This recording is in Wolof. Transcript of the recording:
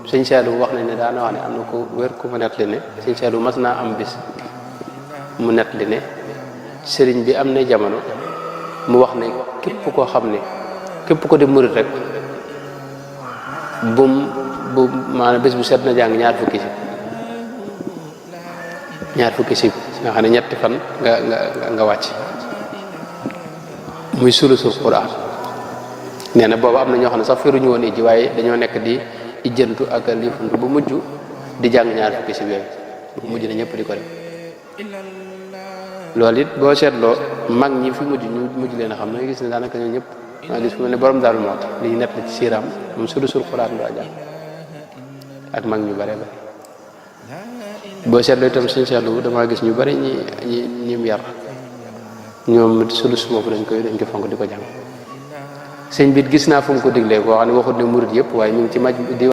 sëñ Saliou wax nañ ne daana wax ne am na ko wér ku ma nettali ne sëñ Saliou mas naa am bis mu nettali ne sëriñ bi am na jamono mu wax ne képp koo xam ne képp ko di murit rek bu maanaam bés bu set na jàng ñaar fukki sib nga xam ne ñetti fan nga wàcc muy sulusul Quraan nee na boobu am na ñoo xam ne sax feruñu woon ijji waaye dañoo nekk di ijjantu ak liifantu bu mujj di jàng ñaar fukki sib yooyu bu mujj na ñëpp di ko def loolu it boo seetloo mag ñi fi mujj ñu mujj leen a xam na gis ne daanaka ñoo ñëpp maa gis fu ne borom daal moo tax li ñu nett la ci siiraam moom sulusul Quraan daa jàng ak mag ñu bare bare boo seetloo itam sëñ seetlu damaa gis ñu bare ñi mu yar ñoom sulus boobu dañ ko fonk di ko jàng sëñ bi gis naa fu mu ko diglee koo xam ne waxut ne murit yëpp waaye mi ngi ci maj di